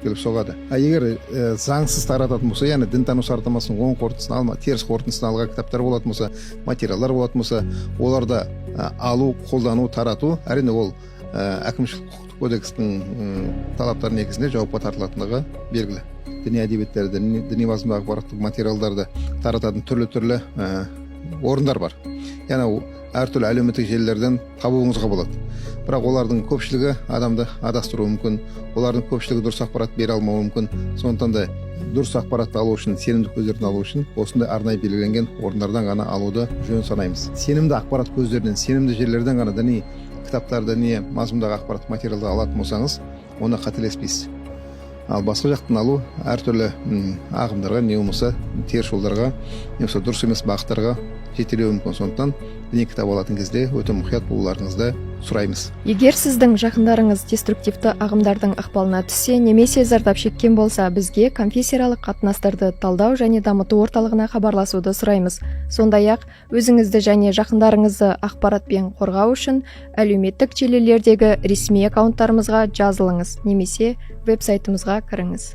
келіп соғады. А егер заңсыз тарататын болса, яғни дінтану сараптамасының оң қорытындысын алма, теріс қорытындысын алған кітаптар болатын болса, материалдар болатын болса, оларды алу, қолдану, тарату, әрине, ол әкімшілік құқықтық кодекстің талаптары негізінде жауапқа тартылатындығы белгілі. Діни әдебиеттерді, діни мазмұндағы ақпараттық материалдарды тарататын түрлі түрлі орындар бар, яғни ол әртүрлі әлеуметтік желілерден табуыңызға болады. Бірақ олардың көпшілігі адамды адастыруы мүмкін, олардың көпшілігі дұрыс ақпарат бере алмауы мүмкін. Сондықтан да дұрыс ақпаратты алу үшін, сенімді көздерден алу үшін осындай арнайы белгіленген орындардан ғана алуды жөн санаймыз. Сенімді ақпарат көздерінен, сенімді жерлерден ғана діни кітаптарды, діни мазмұндағы ақпараттық материалды алатын болсаңыз, оны қателеспейсіз. Ал басқа жақтан алу әртүрлі ағымдарға, не болмаса теріс жолдарға, не болмаса дұрыс емес бағыттарға жетелеуі мүмкін. Сондықтан діни кітап алатын кезде өте мұқият болуларыңызды сұраймыз. Егер сіздің жақындарыңыз деструктивті ағымдардың ықпалына түссе немесе зардап шеккен болса, бізге, конфессияаралық қатынастарды талдау және дамыту орталығына хабарласуды сұраймыз. Сондай ақ өзіңізді және жақындарыңызды ақпаратпен қорғау үшін әлеуметтік желілердегі ресми аккаунттарымызға жазылыңыз немесе веб-сайтымызға кіріңіз.